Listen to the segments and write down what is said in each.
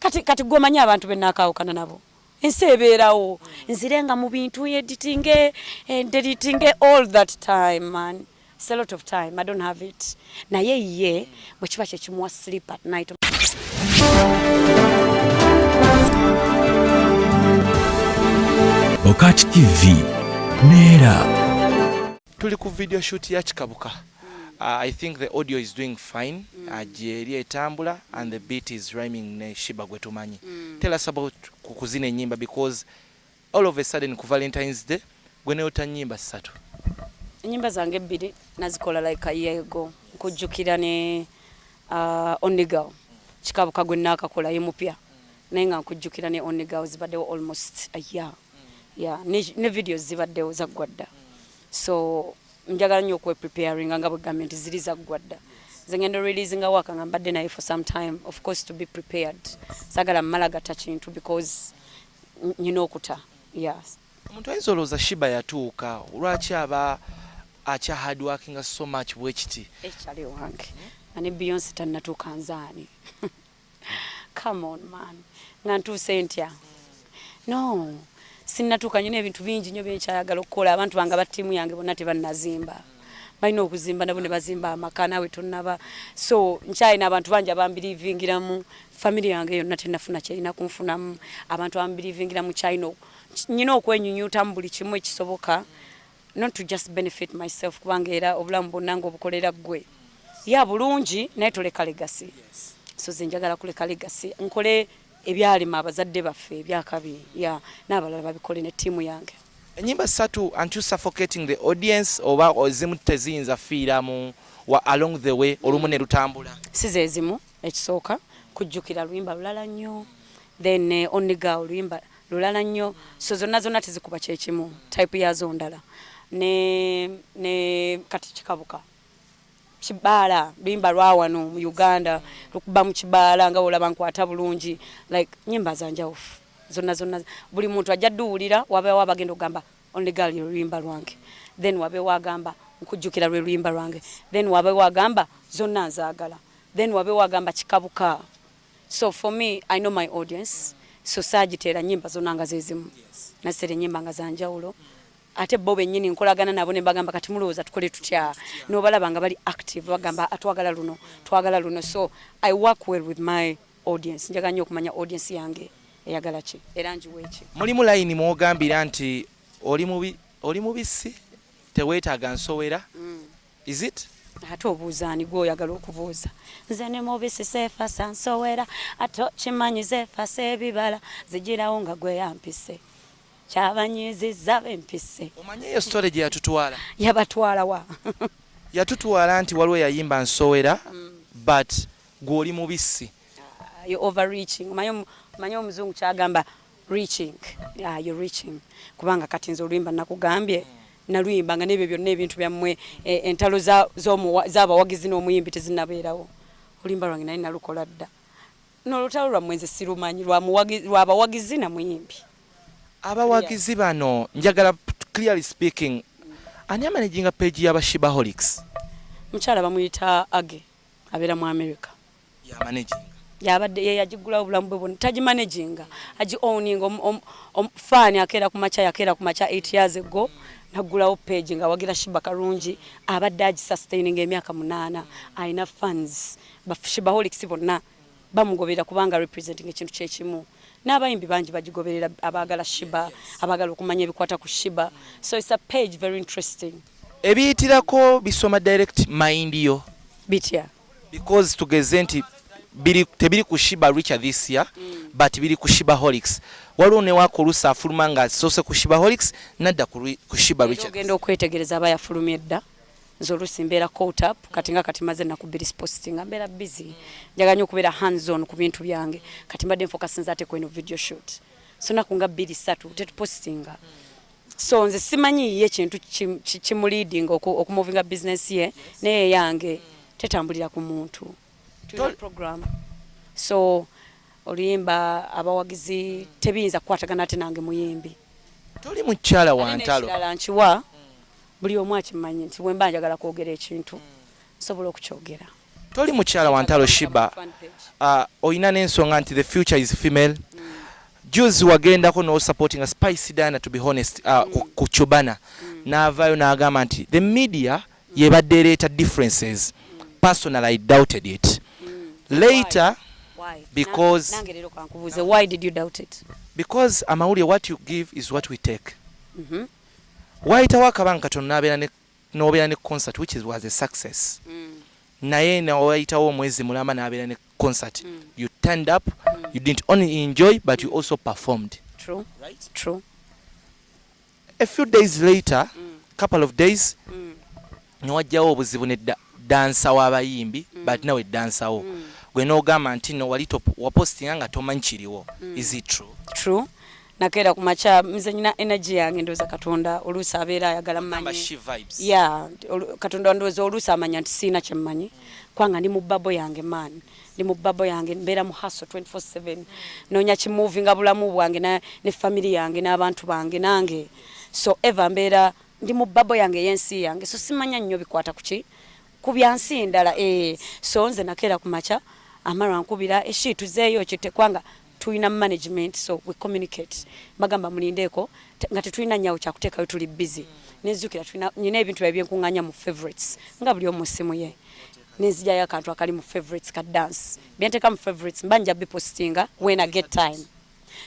Kati kati gwomanyi abantu benakawukana nabo, ensi ebeerawo, nzirenga mu bintu, editinge, deletinge, all that time, man. It's a lot of time, I don't have it. Naye ye bwe kiba kyekimuwa sleep at night. Bokati TV neera. Tuli ku video shoot ya Kikabuka. I think the audio is doing fine. Gyeri etambula and the beat is rhyming ne Sheebah gwe tumanyi. Tell us about ku kuzina ennyimba, because all of a sudden ku Valentine's Day gwe neyota nnyimba ssatu. Enyimba zange ebbiri nazikola like a year ago, Nkujjukira ne Only Girl. Kikabuka gwe naakakola ye mupya, naye nga Nkujjukira ne Only Girl zibaddewo almost a year. Yeah, ne videos zibaddewo, zaggwa dda. So njagala nnyo okwepreparinga nga bwegambye nti ziri zaggwa dda. Nze ngenda releasinga waka nga mbadde naye for some time, of course, to be prepared. Sagala mmala gata kintu because nyina okuta, yes. Omuntu ayinza olowooza Sheebah yatuuka, lwaki aba akya hardworkinga so much bwe kiti? Ekyali wange nga ne Beyonce tannatuuka, nzaani? Come on, man, nga ntuuse ntya? No, sinnatuuka. Nyina ebintu bingi nnyo byenkyayagala okukola. Abantu bange, aba ttiimu yange bonna tebannazimba, balina okuzimba nabo ne bazimba amaka, naawe tonnaba. So nkyalina abantu bangi abambiriivingiramu. Family yange yonna tennafuna kyerina kunfunamu. Abantu abambiriivingiramu, kyalina nyina okwenyunyutamu buli kimu ekisoboka, not to just benefit myself, kubanga era obulamu bwonna ngaobukolera ggwe ya bulungi, naye toleka legacy. So ze njagala kuleka legacy, nkole ebyalema abazadde baffe ebyakabi ya n'abalala babikole ne ttiimu yange. Enyimba ssatu, aren't you suffocating the audience, oba ezimu teziyinza fiira mu wa along the way olumu ne lutambula? Si ze zimu. Ekisooka, Kujjukira luyimba lulala nnyo, then Only Girl luyimba lulala nnyo. So zonna zonna tezikuba kyekimu, type yazo ndala. Ne kati Kikabuka kibaala, luyimba lwa wano mu Uganda, lukuba mu kibaala nga olaba nkwata bulungi, like nyimba zanjawufu zonna zonna. Buli muntu ajja dduwulira. Wabeewo abagenda okugamba Only Girl lye luyimba lwange, then wabeewo agamba Nkujjukira lwe luyimba lwange, then wabeewo agamba zonna nzaagala, then wabeewo agamba Kikabuka. So for me, I know my audience, so saagiteera nyimba zonna nga zezimu, naziteera enyimba nga zanjawulo. Ate bo bennyini nkolagana nabo ne mbagamba, "Kati mulowooza tukole tutya?" N'obalaba nga bali active, bagamba, "Twagala luno, twagala luno." So I work well with my audience. Njagala nnyo okumanya audience yange eyagala ki era njiwa eki. Mulimu layini mwogambira nti oli mubi, oli mubisi, teweetaaga nsowera, is it? Ate obuuza ani gwe oyagala okubuuza? Nze ne mubisi, seefasa nsowera, ate okimanyi zeefasa ebibala, zigirawo nga gwe yampise, kyabanyiizizza bempise. Omanye eyo story gye yatutwala? Yabatwala wa? Yatutwala nti waliwo yayimba nsowera, but gwe oli mubisi. You overreaching. Omanyi omuzungu kyagamba reaching? Yeah, you reaching, kubanga kati nze oluyimba nakugambye naluyimba nga n'ebyo byonna ebintu byammwe, entalo z'abawagizi n'omuyimbi tezinabeerawo. Oluyimba lwange nali nalukola dda, n'olutalo lwammwe nze sirumanyi, lwabawagizi na muyimbi. Abawagizi bano, njagala clearly speaking, ani amanaginga page y'aba Sheebaholics? Mukyala bamuyita Age, abeera mu America. Yamanaginga? Yabadde ye yagigulawo obulamu bwe bwonna. Tagimanaginga, agi owning. Fan akeera ku makya, yakeera ku makya 8 years ago naggulawo page nga wagira Sheebah Karungi. Abadde agisustaininga emyaka 8. Alina fans ba Sheebaholics bonna bamugoberera kubanga representing ekintu kyekimu n'abayimbi bangi bagigoberera, abaagala Sheebah, abaagala okumanya ebikwata ku Sheebah. So it's a page very interesting. Ebiyitirako bisoma direct mind yo? Bitya? Because tugeze nti biri tebiri ku Sheebah Richa this year, but biri ku Sheebaholics. Waliwo newaka oluusi afuluma nga asoose ku Sheebaholics, nadda ku Sheebah Era Richa. Ogenda okwetegereza aba yafulumya edda. Nze oluusi mbeera caught up. Kati nga kati maze ennaku 2 sipostinga, nga mbeera busy. Njagala nnyo okubeera hands on ku bintu byange. Kati mbadde nfocusinze ate kweno video shoot, so naku nga bbiri ssatu tetupostinga. So nze simanyi ye ekintu kimuleadinga okumovinga business ye, naye yange tetambulira ku muntu. Tulina program, so oluyimba abawagizi tebiyinza kukwatagana ate nange muyimbi. Toli mukyala wa Ate ntalo. N'ekirala nkiwa buli omu akimanyi nti bwe mba njagala kwogera ekintu, nsobola okukyogera. Toli mukyala wa ntalo Sheebah. Oyina n'ensonga nti the future is female. Juzi wagendako no supporting a Spice Diana, to be honest, ku Chubana. N'avaayo n'agamba nti the media yebadde ereeta differences. Personally, I doubted it. Later, Why? Because- Nange leero kankubuuze, why did you doubt it? Because amawulire, what you give is what we take. Wayitawo akabanga katono n'abeera n'obeera ne concert which was a success. Naye nawayitawo omwezi mulamba n'abeera ne concert. You turned up, you didn't only enjoy but you also performed. True. Right? True. A few days later, couple of days, newajjawo obuzibu ne dancer w'abayimbi, but nawe dancer wo gwe n'ogamba nti no wali wapostinga nga tomanyi kiriwo. Is it true? True. Nakeera ku makya, nze nyina energy yange, ndowooza Katonda oluusi abeera ayagala Gamba mmanyi. She Vibes. Ya, Katonda ndowooza oluusi amanya nti siina kyemmanyi, kubanga ndi mu bubble yange, man, ndi mu bubble yange, mbeera mu hustle 24/7, noonya kimovinga bulamu bwange ne family yange n'abantu bange nange. So ever mbeera ndi mu bubble yange ey'ensi yange, so simanya nnyo bikwata kuki ku byansi ndala. So nze nakeera ku makya, Amara nkubira eshi tuzeeyo kite, kubanga tulina management, so we communicate. Bagamba mulindeeko, nga tetulina nnyawo kyakuteekayo, tuli busy. Nenzijukira tulina nyina ebintu byabe byenkuŋŋaanya mu favorites, nga buli omu mu simu ye, nenzijjayo akantu akali mu favorites ka dance. Byenteeka mu favorites mba nja bipostinga when I get time.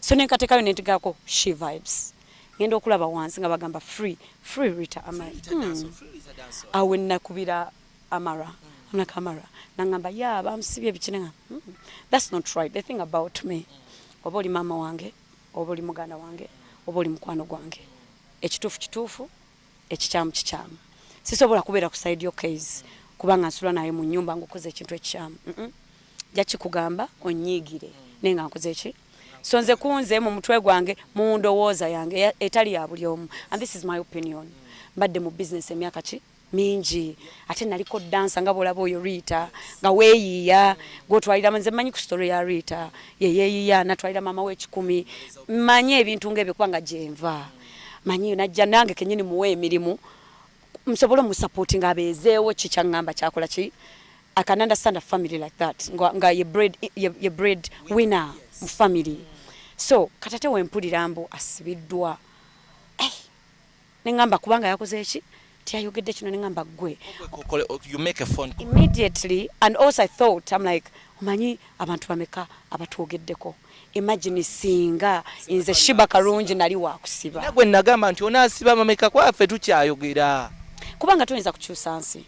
So nenkateekayo, nentegako She Vibes. Ngenda okulaba wansi nga bagamba free, free Rita. Amara, Awe nakubira Amara. I'm like, "Amara," nangamba ya bamusibye biki? Nenga, that's not right. The thing about me, oba oli maama wange, oba oli muganda wange, oba oli mukwano gwange, ekituufu kituufu, ekikyamu kikyamu. Sisobola kubeera ku side yo case kubanga nsula naye mu nyumba ngaokoze ekintu ekikyamu. Nja kikugamba onyiigire, naye nga nkoze eki. So nze kunze mu mutwe gwange, mu ndowooza yange etali ya buli omu, and this is my opinion, mbadde mu business emyaka ki mingi, ate naliko dancer nga bwolaba oyo Rita nga weeyiiya gwotwalira. Nze mmanyi ku story ya Rita, yeyeeyiya natwalira maama we 1,000. Mmanyi ebintu ngaebyo kubanga gyenva manyi. Najja nange kenyini muwe emirimu nsobole omusupportinga abeezeewo. Kikyaŋŋamba kyakola ki? I can understand a family like that, nga ye bread winner mu family. So katate wempulira mbu asibiddwa, neŋŋamba kubanga yakoze eki, tiyayogedde kino, neŋŋamba gwe You make a phone call. Immediately. And also I thought, I'm like, omanyi abantu bameka abatwogeddeko? Imagine singa nze Sheebah Karungi nali wakusiba. Era gwe nagamba nti onaasiba bameka, kwaffe tukyayogera. Kubanga toyinza kukyusa nsi.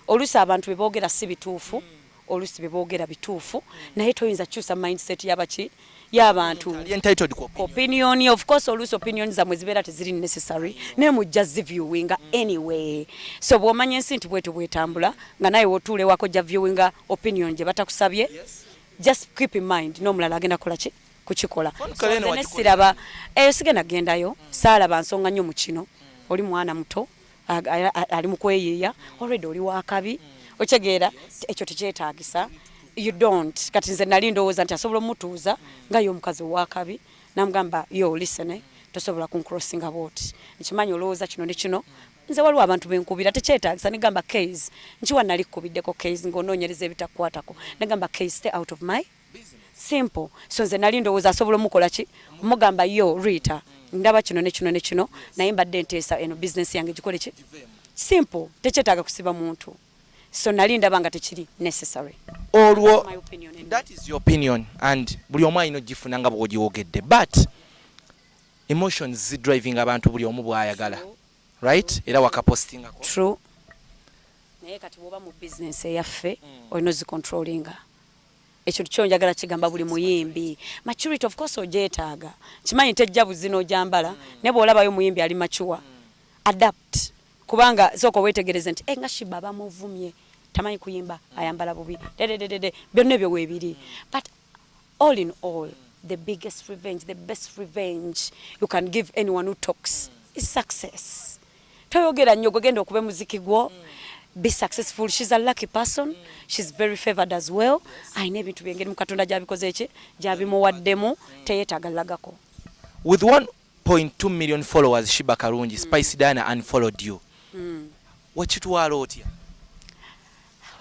Oluusi abantu bye boogera si bituufu, oluusi bye boogera bituufu, naye toyinza kukyusa mindset yabaki y'abantu. Ali entitled ku opinion. Opinion, of course, oluusi opinion zammwe zibeera teziri necessary, naye mujja ziviewinga anyway. So bw'omanya ensi nti bwetyo bwetambula, nga naye wotuula ewako ojja viewinga opinion gye batakusabye, just keep in mind n'omulala agenda kukola ki kukikola. Phone So call eno nze ne wagikola. siraba eyo, sigenda gendayo, saalaba nsonga nnyo mu kino. Oli mwana muto, ali mu kweyiiya already, oli wakabi, okitegeera? Ekyo tekyetaagisa, you don't. Kati nze nali ndowooza nti asobola omutuuza nga ye omukazi owakabi, namugamba, "Yo, listen, tosobola kuncrossinga bwoti, nkimanyi olowooza kino ne kino." Nze waliwo abantu benkubira, tekyetaagisa, negamba case nkiwa nali kubiddeko case ng'onoonyereza ebitakukwatako, negamba case, stay out of my simple. So nze nali ndowooza asobola omukola ki, omugamba, "Yo Rita, ndaba kino ne kino ne kino, naye mbadde nteesa eno business yange gikole ki." Simple, tekyetaaga kusiba muntu. So nali ndaba nga tekiri necessary. Olwo That's my opinion anyway. That is your opinion and buli omu alina ogifuna nga bw'ogiwogedde, but emotions zidriving abantu buli omu bw'ayagala, right? Era wakapostingako. True, naye kati bwoba mu business eyaffe olina ozicontrollinga. Ekyo kyo njagala kigamba buli muyimbi, maturity of course ogyetaaga, kimanyi tejja buzina ogyambala, naye bw'olabayo omuyimbi ali mature, adapt, kubanga sooka weetegereze nti nga Sheebah bamuvumye, tamanyi kuyimba, ayambala bubi, dedededede, byonna ebyo weebiri. But all in all, the biggest revenge, the best revenge you can give anyone who talks is success. Toyogera nnyo, gwegenda okuba muziki gwo, be successful. She's a lucky person, she's very favored as well. Ayina ebintu byengeri mu Katonda gyabikoze eki gyabimuwaddemu, teyeetaaga lagako. With 1.2 million followers, Sheebah Karungi, Spice Diana unfollowed you. Wakitwala otya?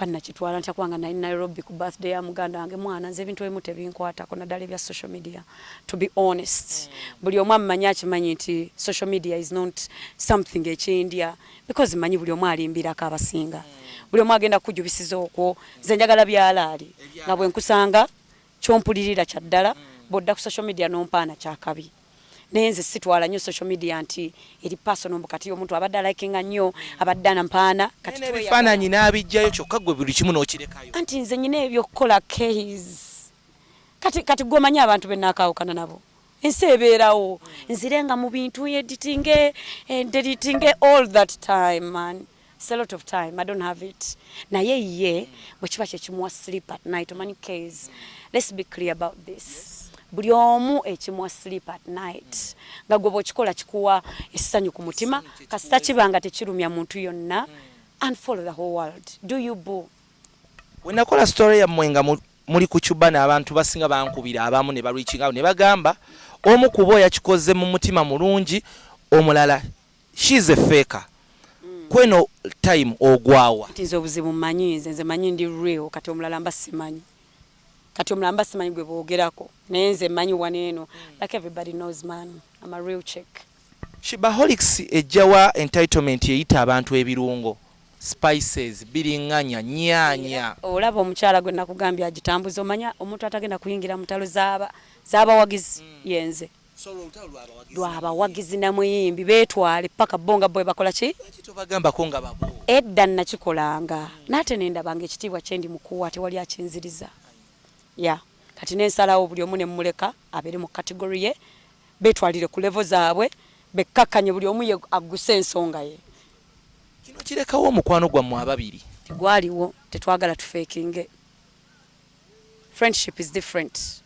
Oba nakitwala ntya, kubanga nali Nairobi ku birthday ya muganda wange. Mwana, nze ebintu ebimu tebinkwatako, naddala ebya social media. To be honest, buli omu amumanyi akimanyi nti social media is not something ekindya, because manyi buli omu alimbirako abasinga. Buli omu agenda kukujubisiza okwo. Nze njagala byalaali nga bwe nkusanga kyompulirira kyaddala. Bw'odda ku social media n'ompaana, kyakabi. Naye nze sitwala nnyo social media nti eri personal, mbu kati omuntu abadde alikinga nnyo, abadde anampaana kati. N'ebifaananyi n'abijjayo, kyokka gwe buli kimu n'okirekayo. Anti nze nyina ebyokukola case. Kati gwe omanyi abantu be naakawukana nabo, ensi ebeerawo, nzirenga mu bintu, editinge, deletinge all that time. Man, it's a lot of time, I don't have it. Naye ye bwe kiba kyekimuwa sleep at night, omanyi case, let's be clear about this, buli omu ekimuwa sleep at night, nga gwe bw'okikola kikuwa essanyu ku mutima, kasita kiba nga tekirumya muntu yonna, and follow the whole world, do you, boo. We nakola story yammwe nga muli ku Cuba, n'abantu basinga bankubira, abamu ne bareachinga ne bagamba omu ku bo yakikoze mu mutima mulungi, omulala she's a faker. Kweno time ogwawa? Nti nze obuzibu mmanyi, nze manyi ndi real. Kati omulala mba simanyi, kati omulala mba simanyi gwe boogerako, naye nze mmanyi wano eno, like everybody knows, man, I'm a real chick. Shebaholics ejjawa entitlement eyita abantu ebirungo, spices, biriŋŋanya, nyaanya? Olaba omukyala gwe nakugambye agitambuza, omanya omuntu atagenda kuyingira mu ntalo z'abawagizi yenze. Lwabawagizi namuyimbi beetwale paka bo nga bwe bakola ki. Tobagambako nga babo? Edda nakikolanga, naate nendabanga ekitiibwa kyendi mukuwa tewali akinziriza ya. Kati nensalawo buli omu nemuleka abeere mu category ye, beetwalire ku level zaabwe, bekkakkanye, buli omu ye agguse ensonga ye. Kino kirekawo omukwano gwammwe ababiri? Tegwaliwo, tetwagala tufakinge. Friendship is different.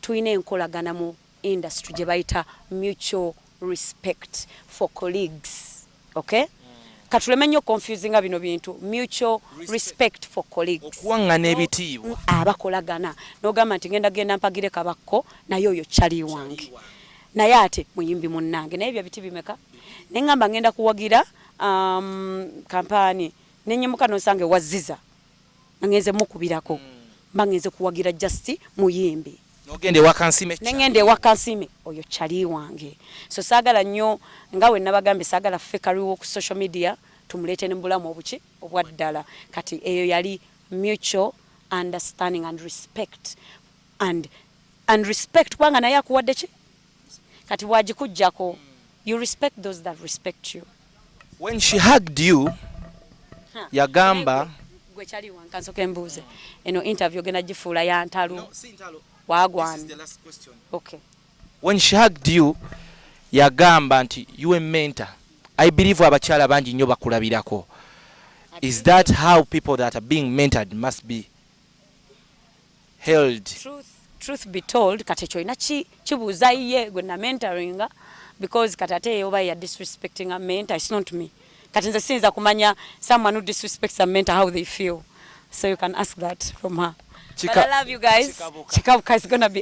Tulina enkolagana mu industry gye bayita mutual respect for colleagues, okay? Katuleme nnyo confusinga bino bintu. Mutual respect for colleagues. Okuwaŋŋana ebitiibwa. Abakolagana, n'ogamba nti ngenda genda mpagire kabakko, naye oyo kyali wange, naye ate muyimbi munnange, naye ebyo biti bimeka. Neŋŋamba ngenda kuwagira kampaani, nenyimuka nosanga ewaziza nga ngenze mukubirako, mba ngenze kuwagira just muyimbi. Nogenda ewa Kansime. Nengenda ewa Kansime, oyo kyali wange. So saagala nnyo, nga we nabagambye, saagala fakery ku social media tumuleete ne mu bulamu obuki obwaddala. Kati eyo yali mutual understanding and respect, and respect, kubanga naye akuwadde ki, kati bwagikugjako, you respect those that respect you. When she hugged you, yagamba Gwe kyali wange, nsooka embuuze, eno interview ogenda gifuula ya ntalo? Wagwan, okay. When she hugged you, yagamba nti you a mentor. I believe abakyala bangi nnyo bakulabirako. Is that how people that are being mentored must be held? Truth be told, kati ekyo olina kibuuza ye gwe na mentoringa, because kati ate oba ya disrespecting a mentor, it's not me. Kati nze siyinza kumanya someone who disrespects a mentor, how they feel, so you can ask that from her. But I love you guys. Kikabuka. Kikabuka is gonna be